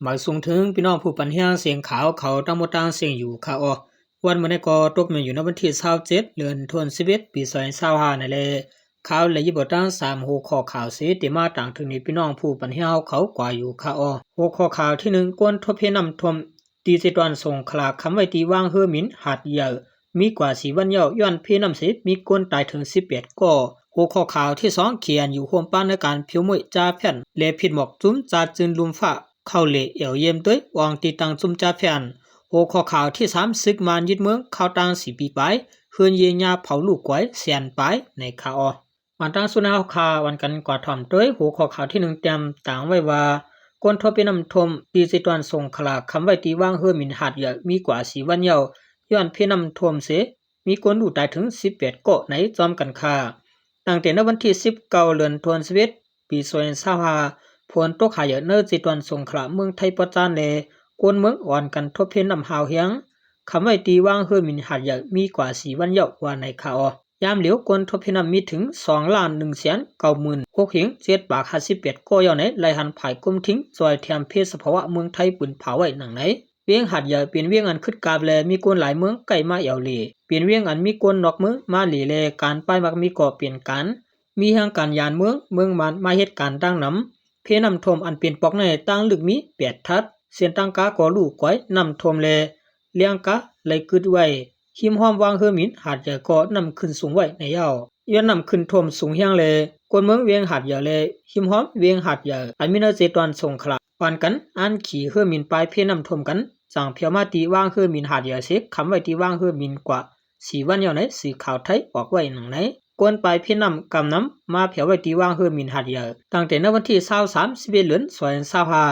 ມາສົ່ງເຖິງພີ່ນ້ອງຜູ້ປັນແຮງສຽງຂ່າວເຂົາທັງໝົດທັງເສັງຢູ່ຄ່າເນາະ. ວັນມື້ນີ້ກໍຕົກແມ່ນຢູ່ໃນວັນທີຊາວເຈັດ ເດືອນທັນວາ ປີສອງພັນຊາວຫ້ານັ້ນແຫຼະ. ຂ່າວລະອຽດເອົາທັງສາມຫົວຂໍ້ຂ່າວເສ ທີ່ມາຕາງເຖິງນີ້ພີ່ນ້ອງຜູ້ປັນແຮງເຮົາເຂົາກວ່າຢູ່ຄ່າເນາະ. ຫົວຂໍ້ຂ່າວທີໜຶ່ງ ຄົນທົບເພນ້ຳຖ້ວມ ທີ່ເຊຕວນສົງຂະຫຼາ ຄຳໄວ້ທີ່ວັງເຮີໝິນ ຫາດໃຫຍ່ ມີກວ່າສີ່ວັນແລ້ວ ຍ້ອນເພນ້ຳເສ ມີຄົນຕາຍເຖິງສິບແປດກໍ. ຫົວຂໍ້ຂ່າວທີສອງ ເຂດຢູ່ຮ່ວມປານໃນການຜິວມວຍຈາແຟນ ແລະ ພິດໝອກຈຸ້ມຈາຈຶ່ງລຸ່ມຟ້າ ເຂົ້າເລແອວຢ້ຽມໂດຍ ອອງຕິດຕັ້ງຈຸ້ມຈາແຟນ. ຫົວຂໍ້ຂ່າວທີສາມ ສຶກມານຍຶດເມືອງ ຄາວຕ່າງສີ່ປີປາຍ ເຮືອນເຢຍຍາເຜົາລູກກວາຍແສນປາຍ ໃນຂ່າວ. ມາຕັ້ງສຸດໃນເຮົາຄ່າວັນກັນກວ່າຖ້ອມໂດຍ ຫົວຂໍ້ຂ່າວທີໜຶ່ງ ຕຽມຕາງໄວ້ວ່າ ຄົນທົບເພນ້ຳຖ້ວມ ທີ່ເຊຕວນສົງຂະຫຼາ ຄຳໄວ້ທີ່ວັງເຮີໝິນ ຫາດໃຫຍ່ ມີກວ່າສີ່ວັນແລ້ວ ຍ້ອນເພນ້ຳຖ້ວມເສ ມີຄົນຮູ້ຕາຍເຖິງສິບແປດກໍໃນ ພ້ອມກັນຄ່າ. ຕັ້ງແຕ່ໃນວັນທີສິບເກົ້າ ເດືອນທັນວາ ປີສອງພັນຊາວຫ້າ ຝົນຕົກຫາດໃຫຍ່ໃນເຊຕວນສົງຂະຫຼາ ເມືອງໄທປອດຈານ ແລະ ຄົນເມືອງອອນກັນທົບເພນ້ຳຫ້າວແຮງ ຄຳໄວ້ທີ່ວັງເຮີໝິນ ຫາດໃຫຍ່ ມີກວ່າສີ່ວັນແລ້ວ ວ່າໃນຂ່າວ. ຍາມຫຼຽວຄົນທົບເພນ້ຳມີເຖິງສອງລ້ານໜຶ່ງແສນເກົ້າໝື່ນຫົກພັນເຈັດຮ້ອຍຫ້າສິບແປດກໍແລ້ວໃນ ລາຍງານຝ່າຍກົມທິງຊ່ອຍແຖມເພສະພາວະເມືອງໄທ ປືນເຜົາໄວ້ດັ່ງໃດ. ວຽງຫາດໃຫຍ່ເປັນວຽງອັນຄຶກຄາບ ແລະ ມີຄົນຫຼາຍເມືອງໃກ້ມາແອວເລ ເປັນວຽງອັນມີຄົນນອກເມືອງມາເລ ແລະ ການປາຍໝາກມີກໍເປັນການ ມີແຮງການຍານເມືອງ ເມືອງມານມາເຮັດການຕັ້ງນຳ. ເພນ້ຳຖ້ວມອັນເປັນປອກໃນຕັ້ງລຶກມີແປດທັດ ເສັ້ນຕັ້ງກາກໍລູກກວາຍນ້ຳຖ້ວມ ແລະ ລຽງກາໄຫຼກຶດໄວ້ ຮິມຮ່ອມວັງເຮີໝິນ ຫາດໃຫຍ່ກໍນ້ຳຂຶ້ນສູງໄວ້ໃນເອົາ. ຍ້ອນນ້ຳຂຶ້ນຖ້ວມສູງແຮງ ແລະ ຄົນເມືອງວຽງຫາດໃຫຍ່ ແລະ ຮິມຮ່ອມວຽງຫາດໃຫຍ່ ອັນມີໃນເຊຕວນສົງຂະຫຼາ ອອນກັນອັນຂີ່ເຮີໝິນປາຍເພນ້ຳຖ້ວມກັນ ຈັ່ງພຽວມາທີ່ວັງເຮີໝິນຫາດໃຫຍ່ເສ ຄຳໄວ້ທີ່ວັງເຮີໝິນກວ່າສີ່ວັນແລ້ວໃນ ສື່ຂ່າວໄທອອກໄວ້ດັ່ງໃດ. ກ່ອນປາຍເພນ້ຳກຳນຳມາພຽວໄວ້ທີ່ວັງເຮີໝິນຫາດໃຫຍ່ ຕັ້ງແຕ່ໃນວັນທີຊາວສາມ ສິບເອັດ ເດືອນ ສອງພັນຊາວຫ້າ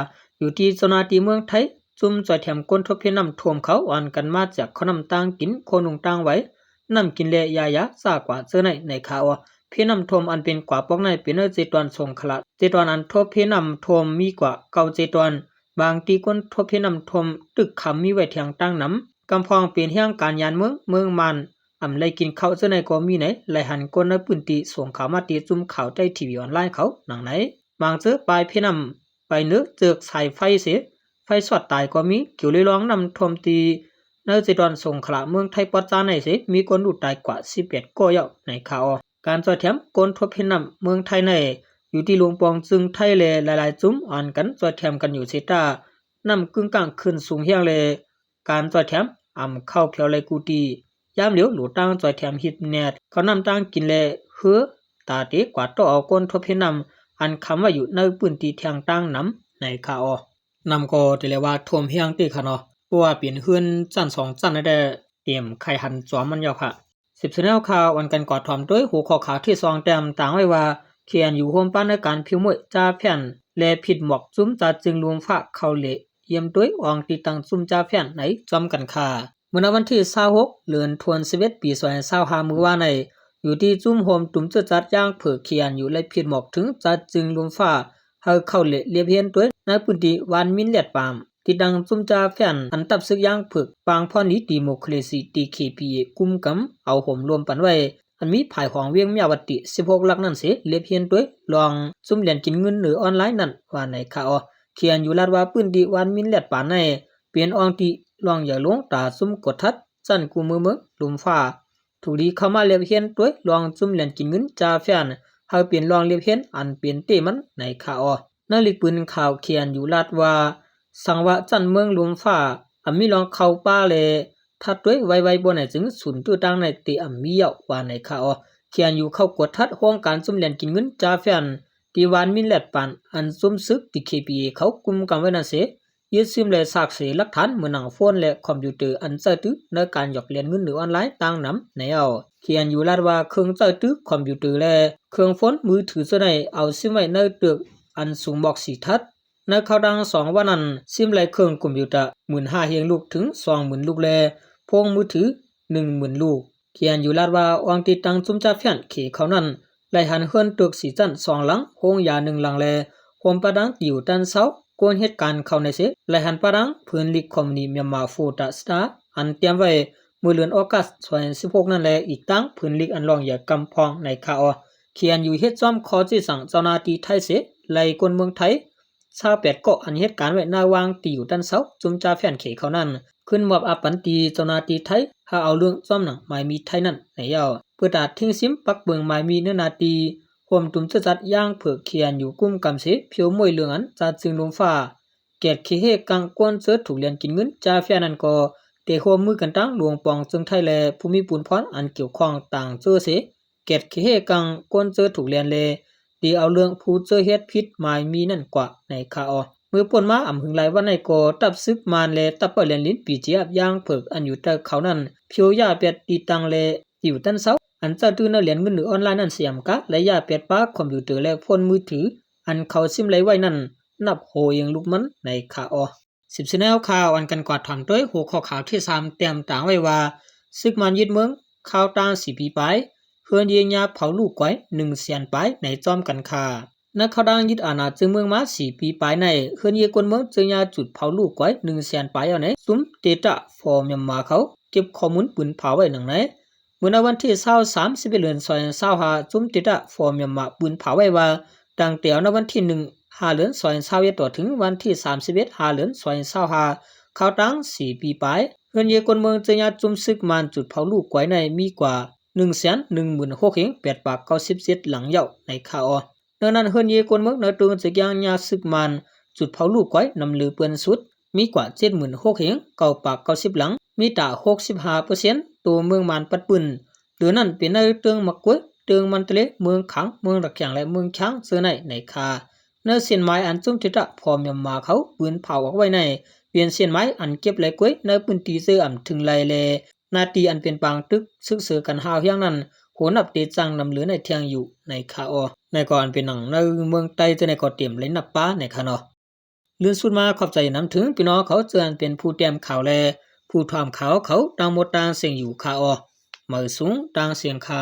ຢູ່ທີ່ເຈົ້າໜ້າທີ່ເມືອງໄທ ຈຸ້ມຊ່ອຍແຖມຄົນທົບເພນ້ຳຖ້ວມເຂົາອອນກັນມາແຈກເຂົ້ານ້ຳຕ່າງກິນ ໂຄນຸ່ງຕ່າງໄຫວ ນ້ຳກິນ ແລະ ຢາຢາຊາກວ່າເຈີໃນ ໃນຂ່າວ. ເພນ້ຳຖ້ວມອັນເປັນກວ່າປອກໃນເປັນໃນເຈຕວນສົງຂະຫຼາ ເຈຕວນອັນທົບເພນ້ຳຖ້ວມມີກວ່າເກົ້າເຈຕວນ ບາງທີ່ຄົນທົບເພນ້ຳຖ້ວມຕຶກຄຳມີໄວ້ແຖງຕັ້ງນຳ ກຳພອງເປັນແຮງການຍານເມືອງ ເມືອງມານ ອຳໄລກິນເຂົ້າເຈີໃນກໍມີໃນ ລາຍງານຄົນໃນພື້ນທີ່ສົ່ງຂ່າວມາທີ່ຈຸ້ມຂ່າວໄທທີວີອອນລາຍເຂົາດັ່ງໃດ. ບາງເຈີປາຍເພນ້ຳ ໄປເນີເຈີກສາຍໄຟເສ ໄຟຊອດຕາຍກໍມີ. ກ່ຽວເລື່ອງນ້ຳຖ້ວມທີ່ໃນເຈຕວນສົງຂະຫຼາເມືອງໄທປອດຈານໃນເສ ມີຄົນຮູ້ຕາຍກວ່າສິບແປດກໍແລ້ວໃນຂ່າວ. ການຊ່ອຍແຖມຄົນທົບເພນ້ຳເມືອງໄທໃນ ຢູ່ທີ່ຫຼວງປອງຈຶ່ງໄທ ແລະ ຫຼາຍໆຈຸ້ມອອນກັນຊ່ອຍແຖມກັນຢູ່ເສ ຕານ້ຳກຶ້ງກ້າງຂຶ້ນສູງແຮງ ແລະ ການຊ່ອຍແຖມອຳເຂົ້າພຽວໄຫຼກູຕີ. ຍາມຫຼຽວໂຫຼດຕັ້ງຊ່ອຍແຖມຮີບແນດ ເຂົ້ານ້ຳຕ່າງກິນ ແລະ ເຮືອ ຕາເຕກວາດຕໍ່ເອົາຄົນທົບເພນ້ຳ ອັນຄຳໄວ້ຢູ່ໃນພື້ນທີ່ແຖງຕັ້ງນຳໃນຂ່າວ. ນ້ຳກໍຖືໄດ້ວ່າຖ້ວມແຮງຕິຄ່າເນາະ ເພາະວ່າເປັນເຮືອນຊັ້ນສອງຊັ້ນແທ້ໆ ຕຽມໄຂ່ຫັນຈອມມັນແລ້ວຄ່າ. ສິບສະແນວຂ່າວອັນກັນກວາດຖ້ອມໂດຍ ຫົວຂໍ້ຂ່າວທີສອງ ແຕ້ມຕາງໄວ້ວ່າ ເຂດຢູ່ຮ່ວມປານໃນການຜິວມວຍຈາແຟນ ແລະ ພິດໝອກຈຸ້ມຈາຈຶ່ງລຸ່ມຟ້າ ເຂົ້າເລຢ້ຽມໂດຍ ອອງຕິດຕັ້ງຈຸ້ມຈາແຟນໃນຈອມກັນຄ່າ. ເມື່ອໃນວັນທີຊາວຫົກ ເດືອນທັນວາ ປີສອງພັນຊາວຫ້າ ມື້ວານໃນ ຢູ່ທີ່ຈຸ້ມໂຮມຕຸມເຈີຈັດຢ່າງເຜີກ ເຂດຢູ່ ແລະ ພິດໝອກເຖິງຈາຈຶ່ງລຸ່ມຟ້າ ເຮົາເຂົ້າເລລຽບຮຽນໂດຍ ໃນພື້ນທີ່ບ້ານມິນແລດປາມ ຕິດຕັ້ງຈຸ້ມຈາແຟນ ອັນຕັບຊຶກຢ່າງເຜິກ ປາງພອນດີດີໂມຄຣາຊີ ດີເຄພີເອ ກຸ້ມກຳເອົາໂຮມລວມປັນໄວ້ ອັນມີພາຍຂອງວຽງມຽວາວະຕິ ສິບຫົກຫຼັກນັ້ນເສ ລຽບຮຽນໂດຍ ລອງຈຸ້ມຫຼຽນກິນເງິນເໜືອອອນລາຍນັ້ນ ວ່າໃນຂ່າວ. ເຂດຢູ່ລາດວ່າ ພື້ນທີ່ບ້ານມິນແລດປາມໃນ ເປັນອ່ອງທີ່ລ່ອງໃຫຍ່ລົງຕາຊຸມກົດທັດ ຊັ້ນກູ່ມືເມືອງລຸ່ມຟ້າ ຖືກດີເຂົ້າມາລຽບຮຽນໂດຍ ລອງຈຸ້ມຫຼຽນກິນເງິນຈາແຟນ ເຮົາເປັນລອງລຽບຮຽນອັນເປັນເຕມັນ ໃນຂ່າວ. ໃນລິກປືນຂ່າວ ເຂດຢູ່ລາດວ່າ ສັງວະຊັ້ນເມືອງລຸ່ມຟ້າ ອຳມີລອງເຂົ້າປ່າ ແລະ ທັດໂດຍໄວໆ ບໍ່ແນ່ຈຶ່ງສູນຕື້ຕ່າງໃນເຕອຳມີເຍົາະ ວ່າໃນຂ່າວ. ເຂດຢູ່ເຂົ້າກວດທັດໂຮງການຈຸ້ມຫຼຽນກິນເງິນຈາແຟນ ທີ່ບ້ານມິນແລດປາມ ອັນຊຸມຊຶກ ດີເຄພີເອ ເຂົາກຸ້ມກຳໄວ້ນັ້ນເສ ຍຶດຊຶມ ແລະ ຊາກເສຫຼັກຖານ ເໝືອນໜັງໂຟນ ແລະ ຄອມພິວເຕີ ອັນໃຊ້ຖືໃນການຫຍອກຫຼຽນເງິນເໜືອອອນລາຍຕ່າງນຳແນວ. ເຂດຢູ່ລາດວ່າ ເຄື່ອງໃຊ້ຖືຄອມພິວເຕີ ແລະ ເຄື່ອງໂຟນມືຖືເຈົ້າໃນ ເອົາຊຶມໄວ້ໃນຕຶກອັນສູງໝອກສີ່ທັດ. ໃນເຂົ້າທັງສອງວັນນັ້ນ ຊຶມໄດ້ເຄື່ອງຄອມພິວເຕີ ໝື່ນຫ້າພັນລູກ ເຖິງ ສອງໝື່ນລູກ ແລະ ໂຟນມືຖື ໜຶ່ງໝື່ນລູກ. ເຂດຢູ່ລາດວ່າ ອ່າງຕິດຕັ້ງຈຸ້ມຈາແຟນເຂດເຂົ້ານັ້ນ ໄດ້ຫັນເຮືອນຕຶກສີ່ຊັ້ນສອງຫຼັງ, ໂຮງຢາໜຶ່ງຫຼັງ ແລະ ໂຮມປະດັງທີ່ຢູ່ຕ່ານເຊົາ. ກ່ອນເຫດການເຂົ້າໃນເຊ ໄດ້ຫັນປະດັງຜືນລິກຄອມພານີ Myanmar Photo Star ອັນຕຽມໄວ້ເມື່ອເດືອນອົາກັດ ສອງພັນສິບຫົກນັ້ນ ແລະ ອີກຕັ້ງຜືນລິກອັນລອງໃຫຍ່ກຳພອງໃນຄາອອ. ເຂດຢູ່ເຮັດຊອມຂໍ້ຊີ້ສັ່ງເຈົ້າໜ້າທີ່ໄທເຊ ໄລ່ຄົນເມືອງໄທ ຊາວແປດເກາະ ອັນເຮັດການໄວ້ໜ້າວ່າງທີ່ຢູ່ຕ່ານເຊົາ ຈຸມຈ່າແຟນເຂດເຂົານັ້ນ ຂຶ້ນມອບອາປັນຕີເຈົ້າໜ້າທີ່ໄທ ຫາເອົາເລື່ອງຈອມໜັງໝາຍມີໄທນັ້ນໃນແລ້ວ. ເປີດຕາດທິງຊິມປັກເບິ່ງໝາຍມີເນື້ອໜ້າທີ່ ຮ່ວມຕຸມເຊື້ອຈັດຢ່າງເຜີກຂຽນຢູ່ກຸ້ມກຳເສ ພຽວມ້ວຍເລື່ອງອັນຈາດຈຶ່ງລົມຟ້າ ແກດເຂເຮກັງກວນເຈີຖືກລຽນກິນເງິນ ຈາເຟຍນັ້ນກໍໄດ້ຮ່ວມມືກັນຕັ້ງຫຼວງປອງເຈີງໄທ ແລະ ຜູ້ມີປຸນພອນອັນກ່ຽວຂ້ອງຕ່າງເຈີເສ ແກດເຂເຮກັງກວນເຈີຖືກລຽນ ແລະ ໄດ້ເອົາເລື່ອງຜູ້ເຈີເຮັດຜິດໝາຍມີນັ້ນກວ່າໃນຄາອໍ. ເມື່ອປົນມາອຳຫຶງຫຼາຍວັນໃນກໍ ທັບຊຶກມານ ແລະ ທັບປ້າຍແລນລິນ ບີຈີເອັຟ ຢ່າງເຜິກ ອັນຢູ່ໃຕ້ເຂົານັ້ນ ພຽວຢາແປດຕີຕັງ ແລະ ຢູ່ຕັນເຊົາ ອັນເຈົ້າຕື້ນະລຽນເງິນໜຶ່ງອອນລາຍນັ້ນສະຫຍາມກະ ແລະ ຢາແປດປາຄອມພິວເຕີ ແລະ ໂຟນມືຖື ອັນເຂົາຊິມໄລ່ໄວ້ນັ້ນ ນັບໂຫເອງລູກມັນໃນຄາອໍ. ສິບຊະແນວຂ່າວ ອັນກັນກວາດຖອນໂດຍຫົວຂໍ້ຂ່າວທີສາມ ແຕ້ມຕາງໄວ້ວ່າ ຊຶກມານຍຶດເມືອງ ຄາວຕ່າງສີ່ປີປາຍ ເຮືອນເຢຍຍາເຜົາລູກກວາຍໜຶ່ງແສນປາຍ ໃນຈອມກັນຄ່າ. ໃນຄາວຕ່າງຍຶດອານາເຈີເມືອງມາສີ່ປີປາຍໃນ ເຮືອນເຢຍກວນເມືອງເຈີຍາຈຸດເຜົາລູກກວາຍໜຶ່ງແສນປາຍແລ້ວໃນ ຊຸມເຕຕະ ຟໍມຽມມາເຂົາເກັບຂໍ້ມູນປືນເຜົາໄວ້ໜັງໃນ ເມື່ອໃນວັນທີຊາວສາມ ສິບເອັດເດືອນ ສອງພັນຊາວຫ້າ ຊຸມເຕຕະ ຟໍມຽມມາ ປືນເຜົາໄວ້ວ່າ ຕັ້ງແຕ່ໃນວັນທີໜຶ່ງ ຫ້າເດືອນ ສອງພັນຊາວເອັດ ຕໍ່ເຖິງວັນທີສາມສິບເອັດ ຫ້າເດືອນ ສອງພັນຊາວຫ້າ ຄາວຕ່າງສີ່ປີປາຍ ເຮືອນເຢຍກວນເມືອງເຈີຍາຈຸມຊຶກມານຈຸດເຜົາລູກກວາຍໃນມີກວ່າໜຶ່ງແສນໜຶ່ງໝື່ນຫົກເຮງແປດປາກເກົ້າສິບເຈັດຫຼັງເຍົາໃນຄາອໍ. ໃນນັ້ນເຮືອນເຢຍກວນເມືອງໃນຕົວເມືອງເຈີຍາ ຍາຊຶກມານຈຸດເຜົາລູກກວາຍນຳເຫຼືອເປື້ອນສຸດ ມີກວ່າເຈັດໝື່ນຫົກເຮງເກົ້າປາກເກົ້າສິບຫຼັງ ມີຕາຫົກສິບຫ້າເປີເຊັນ ໂຕເມືອງມານປັດປືນ ເຫຼືອນັ້ນເປັນໃນເຕີງໝາກກ້ວຍ ເຕີງມັນຕະເລ ເມືອງຂາງ ເມືອງລະແກງ ແລະ ເມືອງຄາງ ເຈີໃນໃນຄາ. ໃນເສັ້ນໝາຍອັນຈຸມເຕຕະ ພໍ່ມຽມມາເຂົາປືນເຜົາອອກໄວ້ໃນ ເປັນເສັ້ນໝາຍອັນເກັບໄລ່ກ້ວຍໃນພື້ນທີ່ເຈີອຳເຖິງໄລ່ ແລະ ໜ້າທີ່ອັນເປັນປາງຕຶກຊຶກເຊີກັນຫ້າວຮຽງນັ້ນ ໂຫນັບເຕຈັ່ງນຳເຫຼືອໃນແທ່ງຢູ່ໃນຄາອໍ. ໃນກໍອັນເປັນໜັງໃນເມືອງໃຕ້ເຈີໃນກໍເຕັມໄລ່ນັບປາໃນຄາເນາະ. ລື່ນສຸດມາຂອບໃຈນຳເຖິງພີ່ນ້ອງເຂົາເຈີອັນເປັນຜູ້ແຕ້ມຂ່າວ ແລະ ຜູ້ຖອມຂ່າວເຂົາຕ່າງໝົດຕ່າງເສັງຢູ່ຄາອໍ. ໄໝສູງຕ່າງສຽງຄ່າ.